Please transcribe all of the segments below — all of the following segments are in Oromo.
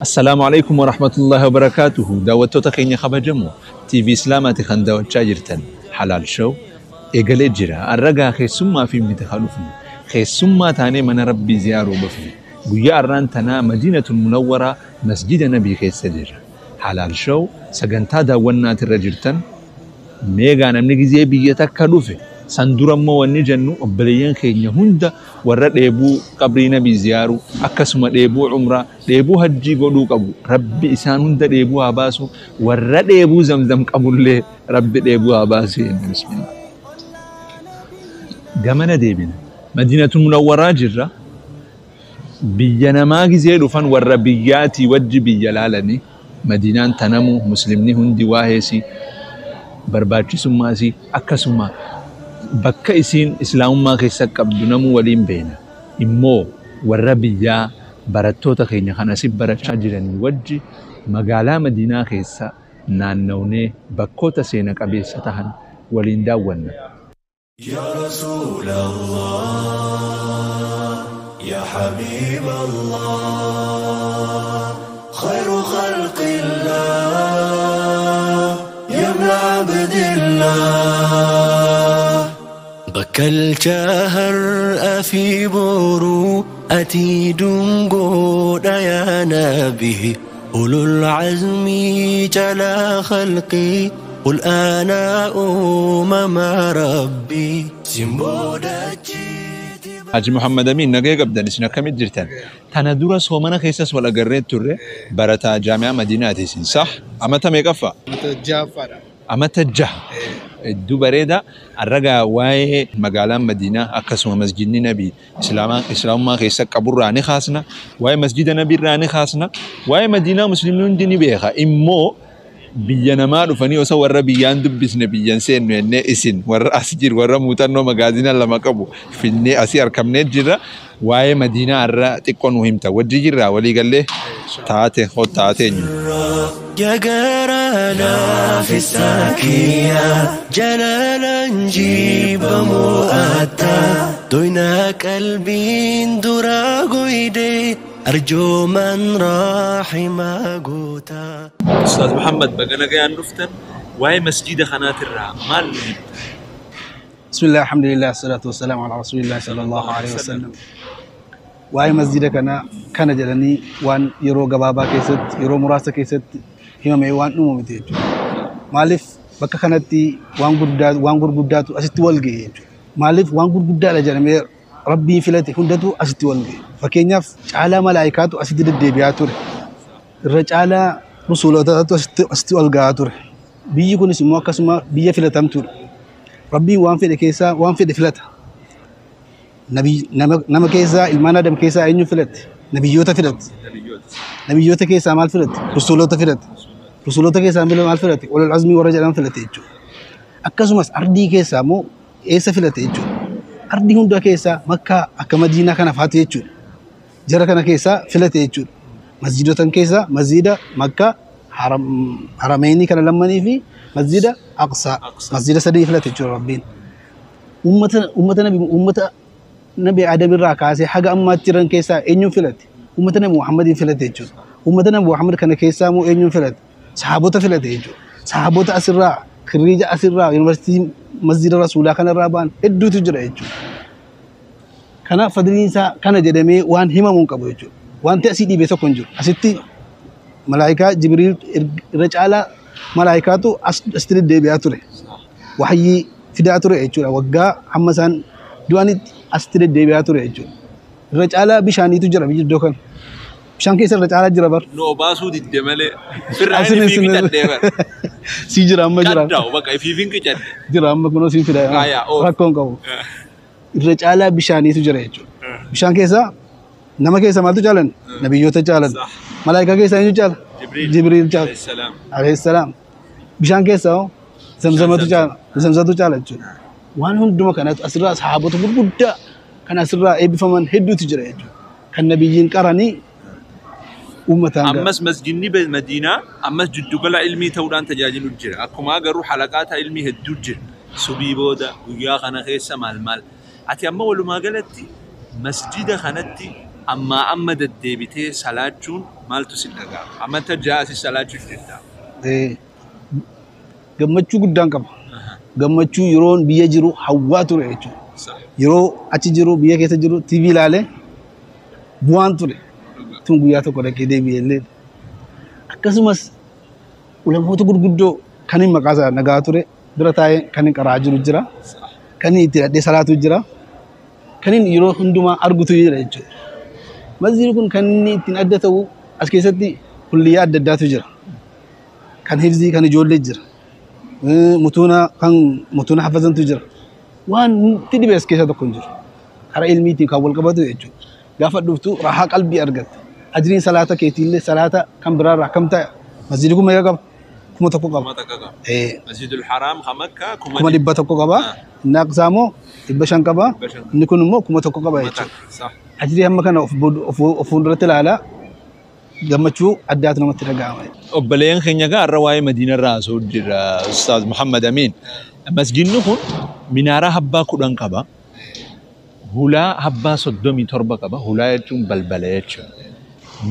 Assalaamu alaikum warahmatullahi wabarakaatuhu. Daawwattoota keenya kabajamoo TV Islaamaati kan daawwachaa jirtan Halaal Show eegalee jira. Arragaa keessummaa fi miti kan dhufne. Keessummaa taanee mana Rabbii ziyaaruu dhufne. Guyyaa arraan tanaa Madiinatul Munawwaraa Masjida Nabii keessa jira. Halaal Show sagantaa daawwannaatirra jirtan. Meegaa namni gizee biyya takka dhufe san dura immoo wanni jennu obboleeyyan keenya hunda warra dheebuu qabrii Nabii ziyaaruu, akkasuma dheebuu umraa, dheebuu hajjii godhuu qabu Rabbi isaan hunda dheebuu haa baasu, warra dheebuu zamzam qabullee Rabbi dheebuu haa baasu jenna. Bismillah. Gamana deebina. Madiinatul Munawwaraa jirra. Biyya namaa gizee dhufan warra biyyaatii wajji biyya laalanii Madiinaan tanamu muslimni hundi waaheesi barbaachisummaasii akkasuma bakka isiin islaamummaa keessa qabdu namuu waliin beena. Immoo warra biyyaa barattoota keenya kan asi barachaa jiranii wajji magaalaa Madiinaa keessa naannawnee bakkoota seena qabeessa tahan waliin daawwanna. يا رسول الله يا حبيب الله خير خلق الله يا ابن عبد الله بكى الجهر في برو أتي دنقود يا نبي أولو العزم جلا خلقي قل أنا أمم ربي Haji Muhammad Amin nagaya qabdan isin akkamitti jirtan? Tana dura soomana keessas wal agarree turre, barataa jaami'aa Madiinaati isin sah? Amata meeqaffaa? Amata ja'affaadha. Amata 6. Hedduu bareeda. Arragaa waa'ee magaalaan Madiinaa akkasuma masjidni Nabii islaamummaa keessa qaburraa ni kaasna. Waa'ee masjida Nabiirraa ni kaasna. Waa'ee Madiinaa muslimni hundi ni beeka. Immoo biyya namaa dhufanii osoo warra biyyaan dubbisne biyyan seennu jennee isin warra as jiru warra muuxannoo magaazina 2 qabu finnee asii argamnee jirra. Waa'ee Madiinaa irra xiqqoo nu himta. Wajji jirraa walii gallee taate hoo taateenyu. يا جرانا في الساكية جلالا جيب مؤتى دوينا قلبي درا قيدي أرجو من رحم قوتا. أستاذ محمد بقنا جاي نفتن واي مسجد خنات الرا مال. بسم الله الحمد لله والصلاة والسلام على رسول الله صلى الله عليه وسلم. واي مسجد كان جلني وان يرو غبابا كيست يرو مراسة كيست هما ميوان نمو متيج مالف بكا خناتي وان غردات وان غرغدات أستي والجي مالف وان غرغدات لجنمي ربي فلتي هندتو أستي والجي فكينيا على ملائكاتو أستي الدبياتور الرجالة رسولاتو أستي والجاتور بيجي كون اسمه كسمه بيجي فلتمتور ربي وان في الكيسة وان في الفلتة نبي نما كيسة المانا دم كيسة إنه فلت نبيوتا فلت نبيوتا كيسة مال فلت رسولوتا فلت رسولوتا كيسة مال فلت ولا العزمي ورجال فلت يجو أكاسماس أردي كيسة مو إيسا فلت يجو أردي هندا كيسة مكة أكمدينة كان فاتي يجو جرا كان كيسة فلت يجو مسجدوتن كيسة مسجد مكة حرميني كان لما في مسجد أقصى مسجد سدي فلت يجو ربين أمة نبي أمة نبي آدم الراكاسي حاجة أما تيران كيسة إنيو فلت أمة نبي محمد فلت يجو أمة نبي محمد كان كيسة مو إنيو فلت صحابته فلت يجو صحابته أسرع خريج أسرع يونيفرسيتي مسجد الرسول كان الرابان إدو تجرى يجو كان فضلين سا كان جدمي وان هما منكبو يجو وان تأسيدي بيسو كنجو أستي ملائكة جبريل رجالة ملائكته أسترد دبياتره وحي فداتره يجو وقع حمسان دواني أسترد دبياتره يجو رجالة بشاني تجرى بيجو دوكان بشان كيسر رجالة جرى بر نو باسو دي دمله فرعين في كتر سيجرا أما جرى كداو بقى في فين كتر جرى أما كنو سين فدا ركون كو رجالة بشاني تجرى يجو بشان كيسا نما كيسا ما تجالن نبيو تجالن ملائكة كيسا إنجو جال جبريل جال عليه السلام بشان كيسا زمزم تجال زمزم تجال وان هم دم كانت أسرع صحابته بربدا كان أسرع إبي فمن هدو تجرى يجو كان نبيين كراني أمتان أمس مسجدني بالمدينة أمس جدو قلا علمي توران تجاجل الجر أكما قروا حلقات علمي هدو الجر سبي بودا ويا خنا خيسة مال مال أتي أما ولو ما قالتي مسجد خنتي أما أما الدبيتي صلاة جون Maaltu si dhaga'ama? Amata ja'a si salaachuu jirta. Gammachuu guddaan qaba. Gammachuu yeroon biyya jiru hawwaa ture jechuudha. Yeroo achi jiru biyya keessa jiru TV ilaalee bu'aan ture. Tun guyyaa tokko dhaqee deebi'ee illee. Akkasumas ulamoota gurguddoo kan hin maqaa isaa nagaa ture bira taa'ee kan hin qaraa jiru jira. Kan hin itti hidhadhee salaatu jira. Kan hin yeroo hundumaa argutu jira jechuudha. Masjiidni kun kan inni ittiin adda ta'u as keessatti kulliyyaa adda addaatu jira. Kan hifzii kan ijoollee jira. Mutuuna kan mutuuna hafazantu jira. Waan nutti dhibe as keessa tokko hin jiru. Karaa ilmiitiin kan wal qabatu jechuudha. Gaafa dhuftu rahaa qalbii argatta. Ajriin salaata keetiillee salaata kan biraarraa akkam ta'a? Masjiidni kun meeqa qaba? 1000 qaba. Masjidul Haram kan Makkaa 100,000 qaba. Inni Aqsaa immoo 500 qaba. Inni kun immoo 1000 qaba jechuudha. Ajrii hamma kana of fuulduratti ilaalaa gammachuu addaatu namatti dhaga'ama. Obboleeyyan keenya egaa har'a waa'ee Madiinarraa haasa'u jira Ustaaz Muhammad Amiin. Masjidni kun minaaraa habbaa 10 qaba. Hulaa habbaa 37 qaba. Hulaa jechuun balbala jechuudha.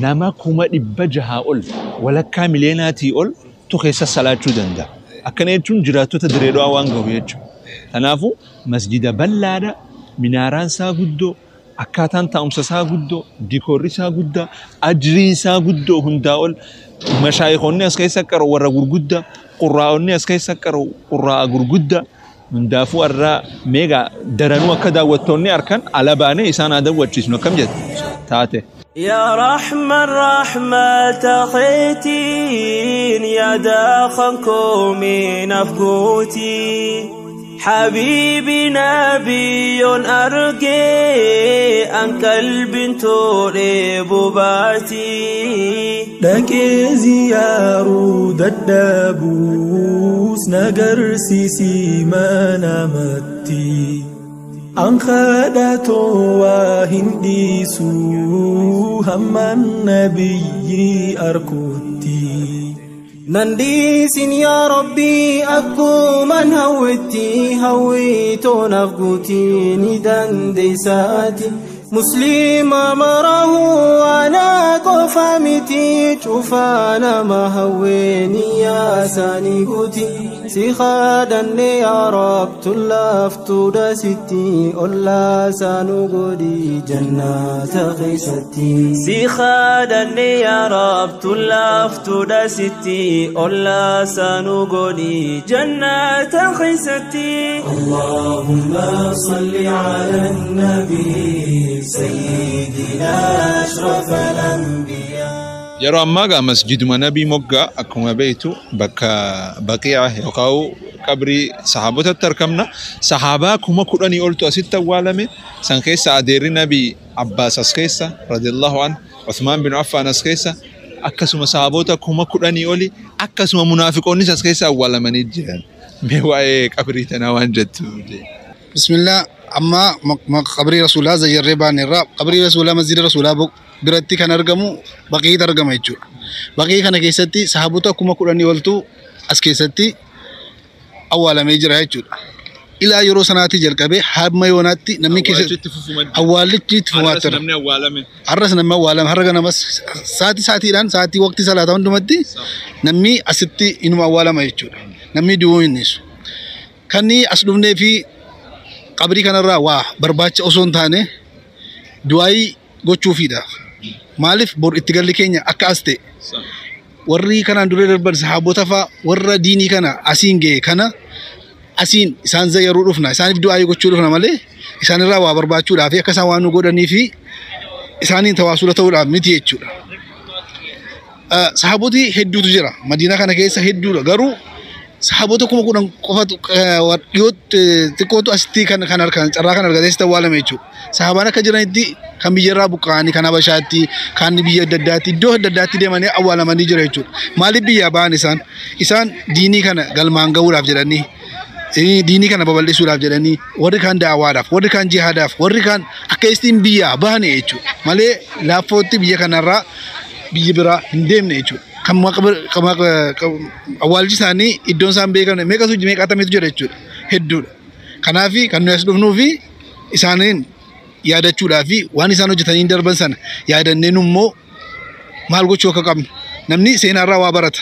Nama 600,000 ol walakkaa miliyeenaatii ol tu keessa salaachuu danda'a. Akkana jechuun jiraattota Dirree Dhawaa waan gahu jechuudha. Kanaafuu masjida bal'aadha. Minaaraan isaa guddoo, akkaataan taa'umsa isaa guddoo, dikoorri isaa guddaa, ajriin isaa guddoo hundaa ol. Mashaayikoonni as keessa qaru warra gurguddaa, qurraa'onni as keessa qaru qurraa'a gurguddaa. Hundaafuu har'a meeqa daranuu akka daawwattoonni harkan ala baanee isaan haa daawwachiisnu akkam jettu taate. يا رحمة الرحمة خيتين يا داخنكم نفقوتي حبيبي نبي أرقي أنك البنت باتي لك زيارو ددابوس نجرسي ما نمتي أنخدت وهنديسو هم النبي أركوتي ننديسين يا ربي أكو من هوتي هويتو نفقوتي ندان ديساتي مسلم أمره أنا قفامتي شوفانا ما هويني يا ساني قوتي سيخادا يا رب تلافتو دستي أولا سانو قدي جنات خيستي سيخادا يا رب تلافتو دستي أولا سانو قدي جنات خيستي اللهم صل على النبي سيدنا أشرف الأنبياء. Yeroo ammaa gaa masjiduma Nabii moggaa akkuma beektu bakka baqiyaa yookaan qabrii sahaabotatti argamna. Sahaabaa 10,000 oltu asitti awwaalame. San keessa adeerri Nabii Abbaas as keessa radiyallahu anhu, Uthmaan bin Affaan as keessa, akkasuma sahaabota 10,000 oli, akkasuma munaafiqoonnis as keessa awwaalamanii jiran. Mee waa'ee qabrii tanaa waan jettu. Bismillah. Amma qabrii Rasuulaa zayyarree baanirraa qabrii Rasuulaa masjida Rasuulaa biratti kan argamu baqiitu argama jechuudha. Baqii kana keessatti sahaabota 10,000 oltu as keessatti awwaalamee jira jechuudha. Ilaa yeroo sanaatii jalqabee hamma yoonaatti namni keessatti awwaallichi itti fufumaa ture. Namni awwaalame. Har'as namni awwaalame har'a ganamas sa'aatii sa'aatiidhaan sa'aatii waqtii salaataa hundumatti namni asitti inuma awwaalama jechuudha. Namni du'uu hin dhiisu. Kan as dhufnee fi qabrii kanarraa waa barbaacha osoo hin taane du'aayii gochuufiidha. Maaliif bor itti galli keenya akka as ta'e warri kanaan dura darban sahaabota fa'aa warra diinii kana asiin ga'e kana asiin isaan zayyaruu dhufna isaaniif du'aayii gochuu dhufna malee isaanirraa waa barbaachuudhaaf akka isaan waan nu godhanii fi isaaniin tawaasula ta'uudhaaf miti jechuudha. Sahaaboti hedduutu jira Madiinaa kana keessa hedduudha garuu sahaabota 10,000 qofatu dhiyootti xiqqootu asitti kan harkaan carraa kan argatee sitti awwaalame jechuudha. Sahaabaan akka jiranitti kan biyyarraa buqqa'anii kan Habashaatti kan biyya adda addaatti iddoo adda addaatti deemanii awwaalamanii jira jechuudha. Maaliif biyyaa ba'an isaan? Isaan diinii kana galmaan gahuudhaaf jedhanii diinii kana babal'isuudhaaf jedhanii warri kaan da'awaadhaaf warri kaan jihaadaaf warri kaan akka ittiin biyyaa bahane jechuudha. Malee laaffootti biyya kanarraa biyya biraa hin deemne jechuudha. Kan awwaalchi isaanii iddoon isaan beekamne meeqatu meeqatamitu jira jechuudha. Hedduudha. Kanaaf kan nuyi as dhufnuu fi isaaniin yaadachuudhaa fi waan isaan hojjetanii darban sana yaadanneen immoo Maal gochuu akka qabnu namni seenaarraa waa barata.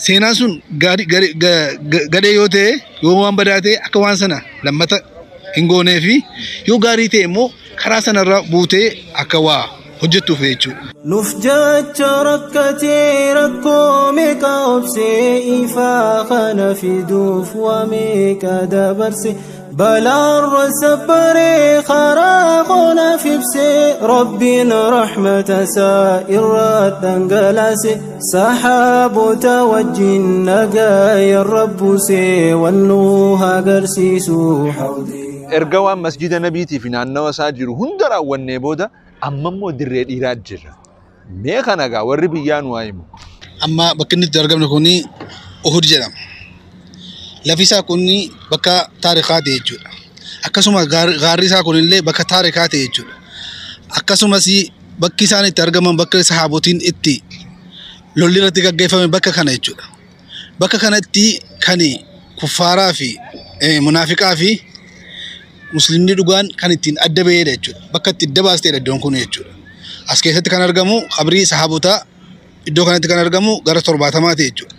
Seenaan sun gadhee yoo ta'e, yoo waan badaa ta'e, akka waan sana lammata hin goonee fi yoo gaarii ta'e immoo karaa sanarra buutee akka waa hojjettuuf jechuudha. Nuuf jecha rakkatee rakkoo meeqa obsee, ifaa kana fiduuf waa meeqa dabarse, balaarra sabbaree karaa qonaaf ibsee, Rabbiin rahmata isaa irraa dhangalaase, saxaabota wajjin nagaaya rabbusee wannuu agarsiisu hawdii. Erga waan masjida nabiitii fi naannawa isaa jiru hunda raawwannee booda amma immoo dirree dhiiraa jira. Mee kana gaa warri biyyaa nu haa himu. Amma bakki inni itti argamne kuni Uhud jedhama. Lafi isaa kun bakka taarikaa ta'e jechuudha. Akkasuma gaarri isaa kunillee bakka taarikaa ta'e jechuudha. Akkasumas bakki isaan itti argaman, bakka sahaabotiin itti lolli irratti gaggeeffame bakka kana jechuudha. Bakka kanatti kan kuffaaraa fi munaafiqaa fi muslimni dhugaan kan ittiin adda bahedha jechuudha. Bakka itti adda baasteedha iddoon kun jechuudha. As keessatti kan argamu qabrii sahaabotaa iddoo kanatti kan argamu gara 70 jechuudha.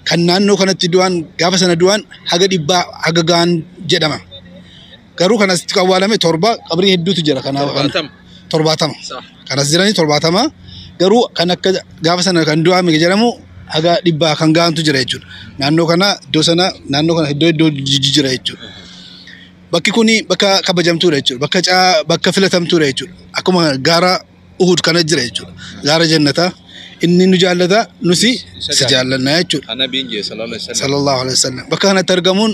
Kan naannoo kanatti du'an gaafa sana du'an haga 100 haga ga'an jedhama. Garuu kan asitti awwaalame 7, qabrii hedduutu jira kanaaf 70. Kanas jiranii 70, garuu kan akka gaafa sana kan du'ame jedhamu haga 100 kan ga'antu jira jechuudha. Naannoo kana iddoo sana naannoo kana iddoo iddoo jira jechuudha. Bakki kuni bakka kabajamtuudha jechuudha. Bakka bakka filatamtuudha jechuudha. Akkuma gaara Uhud kana jira jechuudha. Gaara jannataa inni nu jaallata, nusi si jaallanna jechuudha. Nabiin jee sallallahu alaihi wasallam. Sallallahu alaihi wasallam. Bakka kanatti argamuun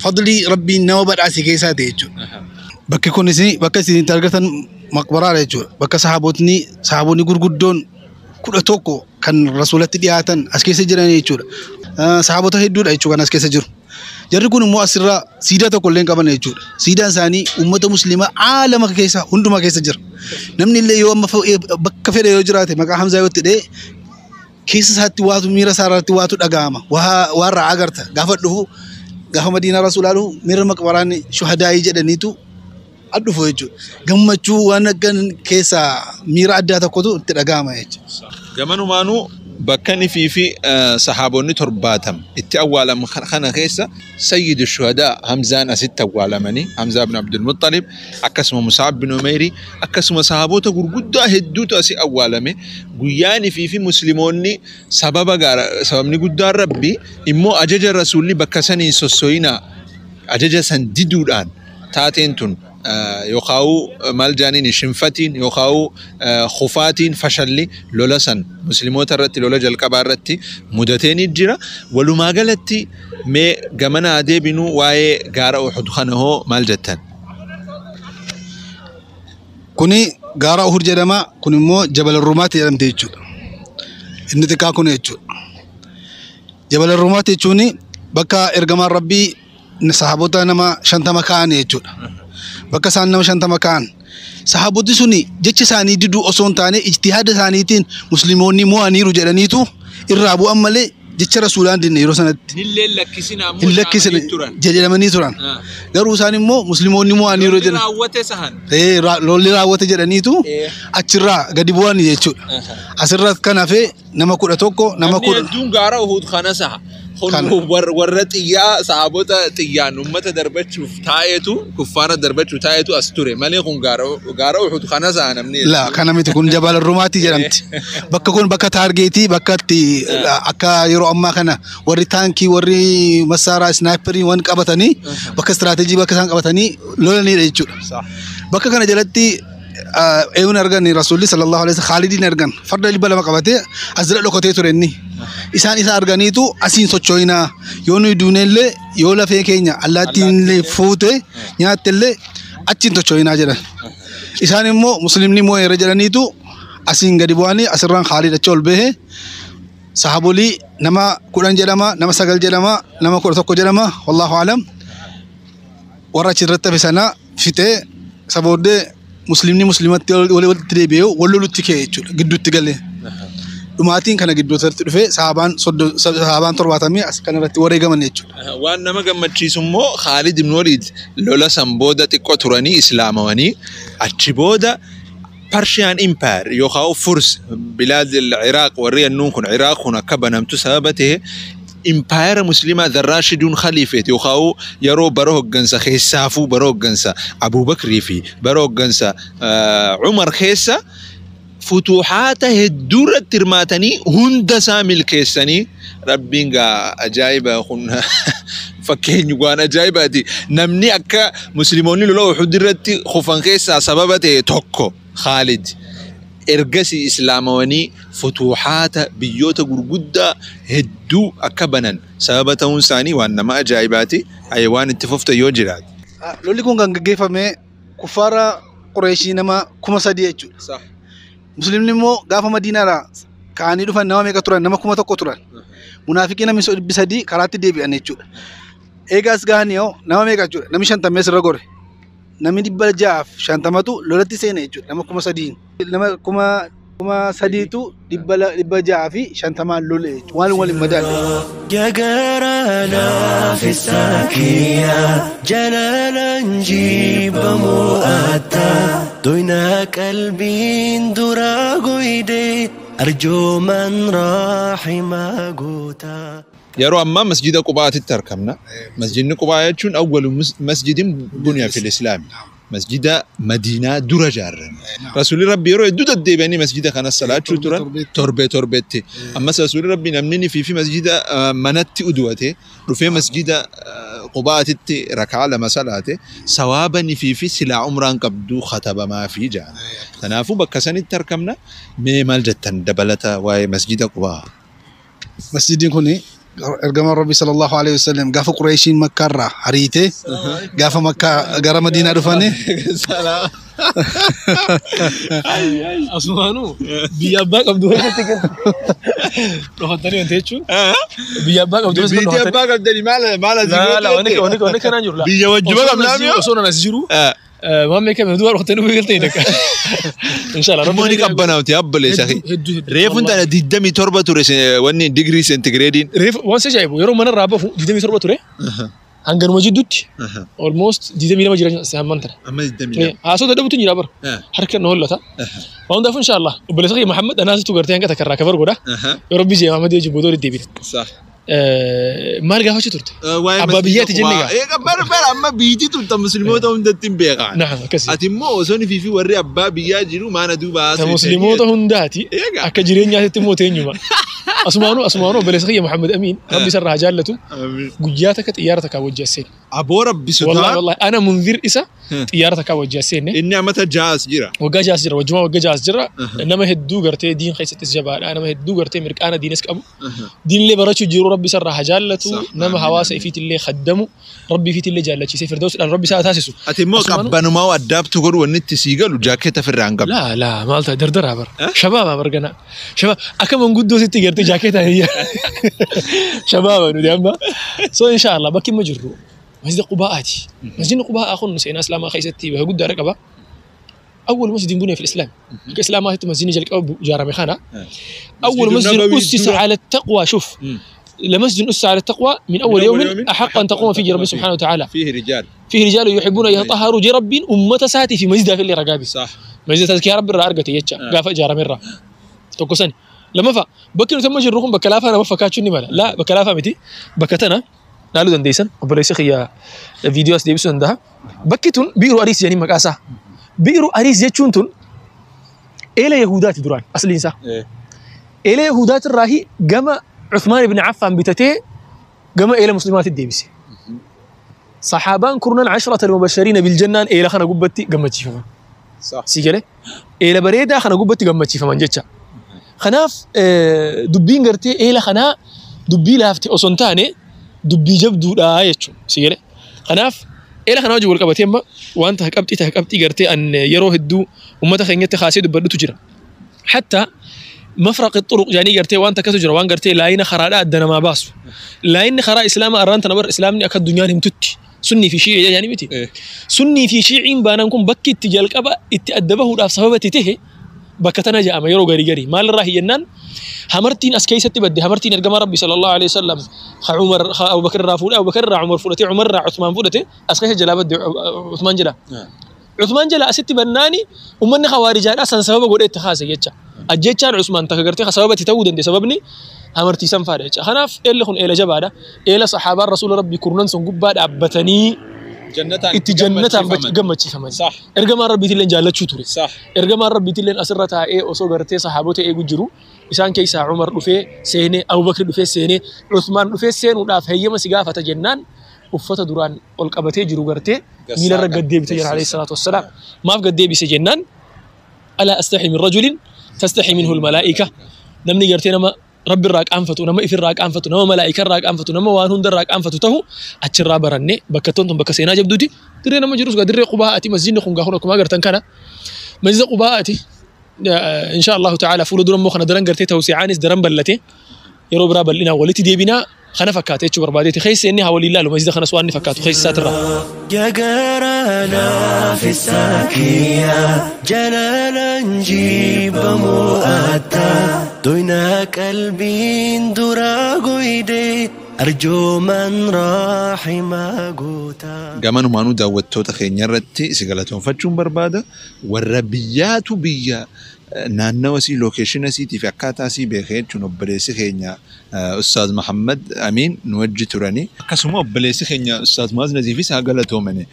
fadlii Rabbiin nama badhaase keessaa ta'e jechuudha. Bakki kunis bakka isin itti argatan maqbaraadha jechuudha. Bakka sahaabonni gurguddoon 11 kan rasuulatti dhiyaatan as keessa jiran jechuudha. Sahaabota hedduudha jechuudha kan as keessa jiru. Jarri kun immoo asirraa siidaa tokko illee hin qaban jechuudha. Siidaan isaanii uummata musliimaa aalama keessa hundumaa keessa jira. Namni illee yoo amma bakka fedhe yoo jiraate maqaa Hamzaa yoo itti dhee keessa isaatti waatu miira isaa irratti waatu dhaga'ama. Waa irraa agarta. Gaafa dhufu, gaafa Madiinaa rasuulaa dhufu, miira maqbaraan shuhadaayii jedhaniitu dhufu jechuudha. Gammachuu waan akka keessaa miira addaa tokkotu itti dhaga'ama jechuudha. Gamanumaanuu bakka nifii fi sahaabonni 70 itti awwaalaman kana keessa sayyidu shuhadaa Hamzaan asitti awwaalamanii, Hamzaa ibn Abdul Muttalib, akkasuma Musaab bin Umeyri, akkasuma sahaabota gurguddaa hedduutu asii awwaalame. Guyyaa nifii fi musliimoonni sababa gaara sababni guddaan Rabbi immoo ajaja rasuulli bakka saniin sossoyinaa ajaja san diduudhaan taateen tun yookaan maal jaaniin shinfatiin yookaan kufaatiin fashalli lola san musliimoota irratti lola jalqabaa irratti mudatee ni jira. Walumaa galatti mee gamana adeebinuu waa'ee gaara Uhud kana hoo maal jettan? Kuni gaara Uhud jedhama. Kun immoo Jabal Rumaati jedhamte jechuudha. Inni xiqqaa kun jechuudha. Jabal Rumaati jechuun bakka ergamaan Rabbii sahaabota nama 50 ka'an jechuudha. Bakka isaan nama 50 ka'an. Sahaaboti suni jecha isaanii diduu osoo hin taane ijtihaada isaaniitiin musliimoonni mo'aniiru jedhaniitu irraa bu'an malee jecha rasuulaan dinne yeroo sanatti. Nillee lakkisinaa Hin lakkisne jedhamanii turan. Garuu isaan immoo musliimoonni mo'aniiru jedhan. Raawwate sahan. Lolli raawwate jedhaniitu achirraa gadi bu'an jechuudha. Asirra kan hafe nama 11, nama Namni hedduun gaara Uhud kana saha. Kana. Warra xiyyaa sahaabota xiyyaan uummata darbachuuf taa'eetu kuffaara darbachuuf taa'eetu as ture malee kun gaara Uhud kana saha namni. La kana miti, kun Jabal Rumaati jedhamti. Bakka kun bakka taargeetii, bakka itti akka yeroo ammaa kana warri taankii, warri massaaraa isnaayiperii waan qabatanii, bakka istiraatejii bakka isaan qabatanii lolanidha jechuudha. Bakka kana jalatti eewwan argan rasuulli sallallahu alaihi wasallam Khaalidiin argan, farda 200 qabatee as jala dhokatee ture inni. Isaan isa arganiitu asiin socho'inaa, yoo nuyi duunellee yoo lafee keenya allaattiin illee fuute nyaatte illee achiin socho'inaa jedhan. Isaan immoo muslimni moo'eera jedhaniitu asiin gadi bu'anii asirraan Khaalid achi ol bahe sahabolii nama 10 jedhama, nama 9 jedhama, nama 11 jedhama, wallahu alam. Warra achirratti hafe sana fixee isa booddee muslimni muslimatti walitti deebi'ee wal lolutti ka'e jechuudha gidduutti galee. Dhumaatiin kana gidduutti dhufee sahaabaan 70 as kanarratti wareegaman jechuudha. Waan nama gammachiisu immoo Khaalid ibn Waliid lola san booda xiqqoo turanii islaamawanii achi booda Persian Empire yookaan Furs bilaad Iraaq warri jennuun kun Iraaq kun akka banamtu sababa ta'e impaayera musliimaa the Raashiduun Khaliifeet yookaan yeroo bara hoggansa keessaafuu bara hoggansa Abuubakrii fi bara hoggansa Umar keessa futuuhaata hedduu irratti hirmaatanii hunda isaa milkeessanii Rabbiin gaa ajaa'iba kun fakkeenyi waan ajaa'ibaati. Namni akka musliimoonni lola Uhud irratti kufan keessaa sababa ta'e tokko Khaalid. Ergasii islaamawanii futuuhaata biyyoota gurguddaa hedduu akka banan sababa ta'uun isaanii waan nama ajaa'ibaati. Waan itti fufte yoo jiraate. Lolli kun kan gaggeeffame kuffaara Qureeshii nama 3000 jechuudha. Musliimni immoo gaafa Madiinaadhaa ka'anii dhufan nama meeqa turan? Nama 1000 turan. Munaafiqii namni 300 karaatti deebi'an jechuudha. Eegaas gahanii hoo nama meeqa jechuudha? Namni 50 irra gore. Namni 650tu lolatti seene jechuudha. Nama 3000. Nama 3000tu 650 lole jechuudha. Waan waliin madaalle. Jagara fisakiya jalalan jibba mu'atta doyna qalbiin dura goyde arjooman rahima goota. Yeroo ammaa masjida Qubaatitti argamna. Masjidni Qubaa jechuun awwalu masjidin buniya fil Islaami. Masjida Madiinaa dura ijaarame. Rasuulli Rabbi yeroo hedduu deddeebi'anii masjida kana salaachuu turan torbee torbeetti. Ammas Rasuulli Rabbi namni ni fi masjida manatti uduwate dhufee masjida Qubaatitti rakaa 2 salaate sawaaba ni fi silaa umraan qabduu khatabamaa fi jaan. Kanaafuu bakka sanitti argamna. Mee maal jettan dabalata waa'ee masjida Qubaa? Masjidni kun ergamaan Rabbi sallallahu alaihi wasallam gaafa Qureeshiin Makkaarraa ariitee gaafa Makkaa gara Madiinaa dhufanii Asumaanuu biyya abbaa qabdu keessatti dhokattanii wanti jechuun biyya abbaa qabdu keessatti Biyya abbaa qabdanii maal maal asii Laa wanni wanni kanaan jiru laa. Biyya wajjuma qabnaa mi'a? Osoo nan as jiru waan meeqa duwwaa dhokattanii dhufuu galtanii dakka. Inshallah. Immoo ni qabbanaawti abbalee sakhi. Reefuun tana 27 ture wanni digirii seentigireediin. Reefu waan si ajaa'ibu yeroo manarraa bahu 27 ture. Hanganuma jidduutti almost 22 jira hamman tana. Amma 22. Haasoo dadhabutu jira bara. Harka na hollata. Waan hundaafuu inshallah obboleessa kiyya Muhammad anaasitu gartee hanga takka irraa kafar godha. Yoo Rabbi jee Muhammad wajjin booda walitti deebina. Maal gaafachuu turte? Abbaa biyyaati jenne gaa. Eega bara bara amma biyyatti turte musliimoota hundatti hin beekan. Naam akkasi. Ati immoo osoo ni fi warri abbaa biyyaa jiru maana duuba haasoo. Ta musliimoota hundaati akka jireenyaatti immoo teenyuma. Asumaanuu asumaanuu obboleessa kiyya Muhammad Amiin Rabbi isarraa haa jaallatu guyyaa takka xiyyaara takkaa wajji as seene. Aboo Rabbi sodaa. Wallahi wallahi ana munzir isa xiyyaara takkaa wajji as seenne. Inni amata jaas jira. Waggaa jaas jira wajjumaa waggaa jaas jira. Nama hedduu gartee diin keessattis jabaadha nama hedduu gartee mirqaana diinis qabu. Diinillee barachuu jiru Rabbi isarraa haa jaallatu nama hawaasa ifiitillee khaddamu Rabbi ifiitillee jaallachiisee firdawsiidhaan Rabbi isaa taasisu. Ati immoo qabbanumaa addaabtu godhu wanni itti sii galu jaakeeta ofirraa hin qabdu. Laa laa maal ta'a dardaraa bara. Shabaaba bara ganaa. Shabaaba akka manguddoo sitti gartee jaakeeta shabaaba nuti amma. So inshallah bakki imma jirru masjida Qubaa'aati. Masjidni Qubaa'aa kun seenaa Islaamaa keessatti bakka guddaadha qaba. أول مسجد بني في الإسلام. الإسلام ما مسجد جل جارة مخانة. أول مسجد أسس على التقوى. شوف لمسجد أسس على التقوى من أول يوم أحق أن تقوم فيه ربي سبحانه وتعالى. فيه رجال. فيه رجال يحبون أن يتطهروا جرب أمة ساتي في مسجد في اللي رقابي. صح. مسجد تزكية رب الرأرقة يتشا قافة جارة مرة. توكسني لما فا بكر تم جرهم بكلافة أنا بفكاتشني مالا لا بكلافة متي بكتنا نالو دنديسن وبليس خيا فيديوز ديبسون عندها بكتون بيرو أريس يعني مكاسة بيرو أريس يجونتون إلى يهودات دران أصل إنسان إلى يهودات الراهي جمع عثمان بن عفان بتتي جمع إلى مسلمات الديبسي صحابان كرنا 10 المبشرين بالجنة إلى خنا قبتي جمع تشيفما صح سيجله إلى بريدة خنا قبتي جمع تشيفما جتشا خناف دبين قرتي إلى خنا دبي لافتي أصنتاني دبي جبدو لا يجو سيجله خناف إلى خنا وجه والقبتين ما وأنت هكبتي تهكبتي قرتي أن يروه الدو وما تخينت خاسي دبلو تجرا حتى مفرق الطرق يعني قرتي وأنت كتجرا وأن قرتي لاين خراء أدنا ما باسو لاين خراء إسلام أرانت نبر إسلامني أكد دنيا تتي سني في شيعي يعني متي إيه؟ سني في شيعي بانكم بكي تجلك أبا اتأدبه الأف تته بكتنا جاء ما يرو غري غري مال راهي ينن همرتين اسكيست بدي همرتين ارجم ربي صلى الله عليه وسلم خ عمر خ ابو بكر رافول ابو بكر عمر فولتي عمر عثمان فولتي اسكيس جلا بدي عثمان جلا Uthmaan jala asitti bannaani ummanni Khawaarijaadhaa san sababa godhee itti kaase jecha. Ajjechaan Usmaan takka gartee sababatti ta'uu danda'e sababni amartiisan faadha jecha. Kanaaf eelli kun eela jabaadha. Eela sahaabaan rasuula rabbii kurnan sun gubbaa dhaabbatanii itti jannataan gammachiifaman. Ergamaan rabbiitillee jaallachuu ture. Ergamaan rabbiitillee asirra taa'ee osoo gartee sahaabota eegu jiru isaan keessaa Umar dhufee seenee Abubakr dhufee seenee Usmaan dhufee seenuudhaaf heeyyama si gaafata jennaan uffata duraan ol qabatee jiru gartee miilarra gad deebite jira alayhi salaatu wassalaam. Maaf gad deebise jennaan alaa astahi min rajulin tastahi minhu almalaa'ika namni gartee nama rabbi irraa qaanfatu nama ifirraa qaanfatu nama malaa'ika irraa qaanfatu nama waan hunda irraa qaanfatu tahu achirraa baranne bakka tun bakka seenaa jabduuti dirree nama jirus gaa dirree qubaa'aati masjidni kun gaa kun akkuma agartan kana masjida qubaa'aati insha Allahu ta'ala fuula dura immoo kana daran gartee tawsi'aanis daran bal'ate yeroo biraa bal'inaan walitti deebinaa kana fakkaate jechuu barbaadeeti keessa inni haa waliin ilaalu masjida kanas waan inni fakkaatu keessa isaatirraa. يا جرانا في الساكية جلالا جيب مؤتى دوينا قلبي درا قيدي أرجو من رحم قوتا Gamanumaanuu daawwattoota keenya irratti si galatoonfachuun barbaada. Warra biyyaatu biyya naannawa sii lookeeshina siitii fi akkaataa sii beekee jechuun obboleessi keenya Ustaaz Mahammad Amiin nu wajji turani. Akkasuma obboleessi keenya Ustaaz Muaz Naziifis haa galatoomani.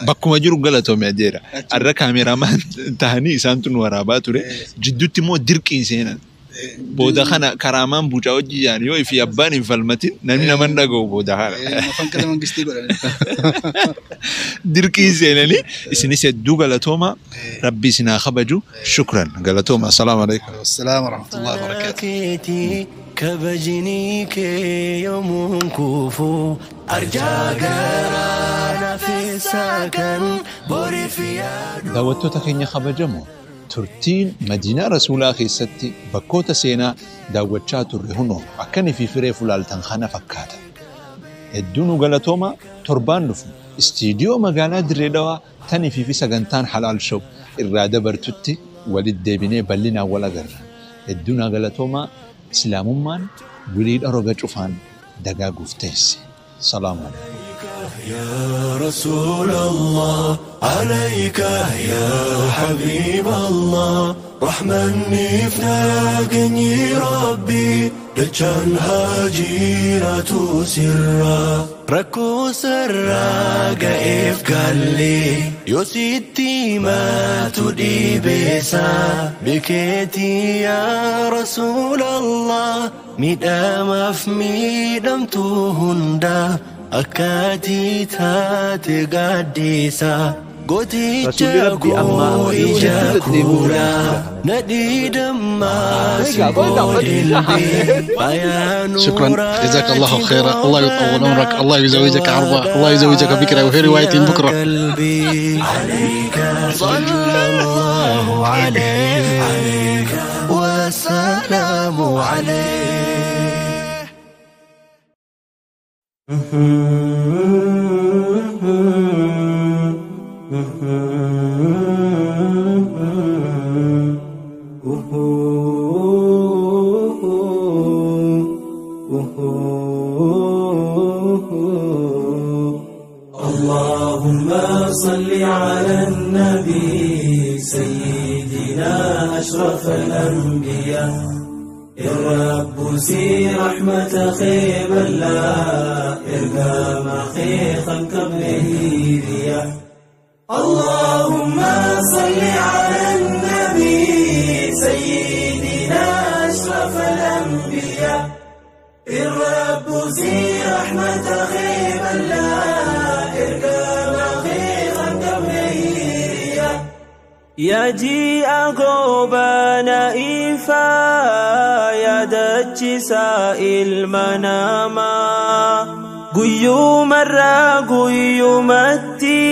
Bakkuma jiru galatoome ajeera. Har'a kaameeraamaan tahanii isaantu nu waraabaa ture. Jidduutti immoo dirqiin seenan. Booda kana karaamaan bucaa hojii yaani yoo ifi abbaan hin falmatin namni nama hin dhaga'u booda kana. Mafankala mangistii godhan. Dirqii seenanii isinis hedduu galatooma rabbi isin haa kabaju shukran galatooma assalaamu alaikum. Wassalaamu warahmatullahi wabarakaatuh. كيتي كبجنيك يوم كوفو أرجع جرانا في السكن بوري في Daawwattoota keenya kabajamoo turtiin madiinaa rasuulaa keessatti bakkoota seenaa daawwachaa turre hunoo akkanii fi firee fulaaltan kana fakkaata. Hedduu nu galatooma torbaan dhufu istiidiyoo magaalaa Dirree Dhawaa tanii fi sagantaan Halaal Show irraa dabartutti walitti deebinee bal'inaan wal agarra. Hedduu na galatooma islaamummaan wiliidha roga cufaan dagaaguuf teesse. Salaamu alaikum. يا رسول الله عليك يا حبيب الله رحمني فناقني ربي دجان هاجيرة سرا ركو سرا قائف قال لي يوسيتي ما تدي بيسا بكيتي يا رسول الله ميدام في ميدام تهندا أكاتي تاتي قديسة Rasuulli Rabbii ammaa amma yeroo hedduu deddeebi'uudhaan شكرا جزاك الله خيرا الله يطول عمرك الله يزوجك عربة الله يزوجك بكرة وفي رواية بكرة قلبي عليك صلى الله عليه والسلام عليه. اللهم صل على النبي سيدنا أشرف الأنبياء الرب سي رحمة خيب الله إرقام خيخا قبله ريا. اللهم صل على النبي سيدنا أشرف الأنبياء الرب سي رحمة خيب الله إرقام خيخا قبله ريا. يجيء غوبانا إفا يا دجسا المناما قيوم الرا قيومتي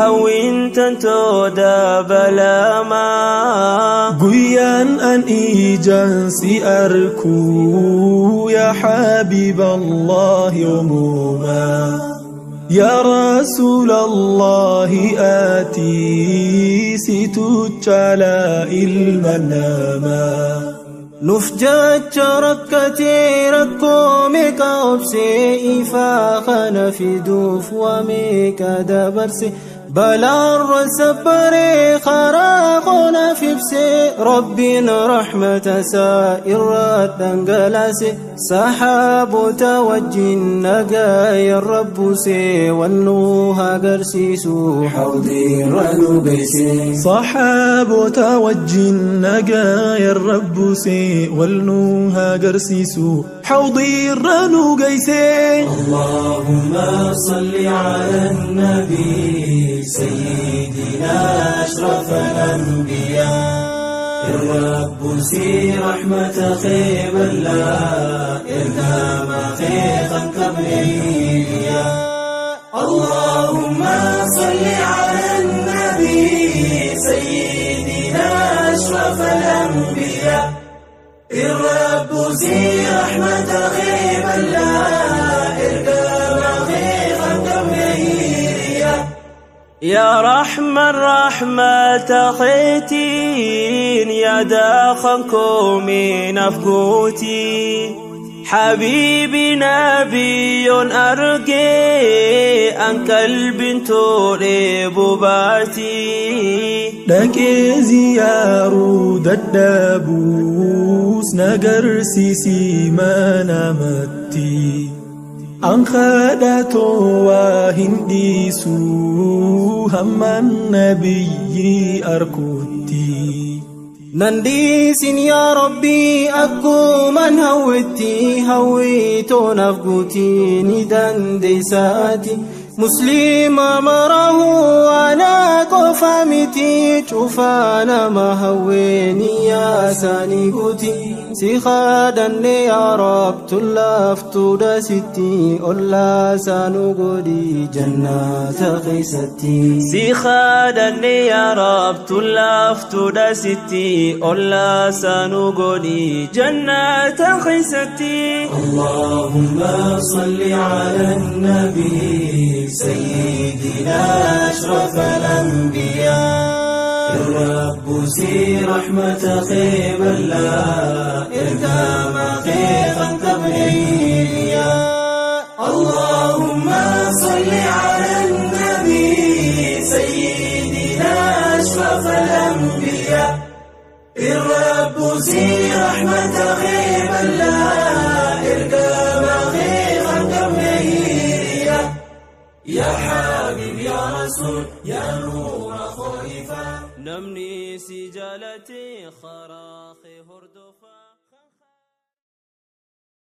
هوين تنتودا بلاما قيان أن إيجان سأركو يا حبيب الله عموما يا رسول الله آتي ستجعل المناما نفجت ركتي ركومك أبسي إفاخنا في دوف وميك دبرسي بلا السبري خراقنا في بسي ربنا رحمة سائر الدنقلاسي سحاب توجه النقايا الرب سي والنوها قرسيسو حوضي الرنوبيسي صحاب توجه النقايا الرب سي والنوها قرسيسو حوضي الرنوبيسي. اللهم صل على النبي سيدنا أشرف الأنبياء الرب سي رحمة خيب الله إرقام خيقا قبليا. اللهم صل على النبي سيدنا أشرف الأنبياء الرب سي رحمة خيب الله إرقام خيقا قبليا. يا رحمة الرحمة خيتين يا داخنكم من أفقوتي حبيبي نبي أرقي أن قلب توريب باتي لك زيارو ددابوس نقرسيسي ما نمتي أنخدت وهنديسو هم النبي أركوتي ننديسين يا ربي أكو من هوتي هويتو نفقوتي ندان ديساتي مسلم أمره أنا قفامتي شوفانا ما هويني يا ساني قوتي سيخادن يا رب تلافتو دستي أولا سانو قولي جنات خيستي سيخادن يا رب تلافتو دستي أولا سانو قولي جنات خيستي. اللهم صل على النبي سيدنا أشرف الأنبياء الرب سي رحمة خيب الله إرقام خيقا قبليا. اللهم صل على النبي سيدنا أشرف الأنبياء الرب سي رحمة خيب الله إرقام خيقا قبليا. يا حبيب يا رسول يا نور خليفة نمني سجالتي خرا.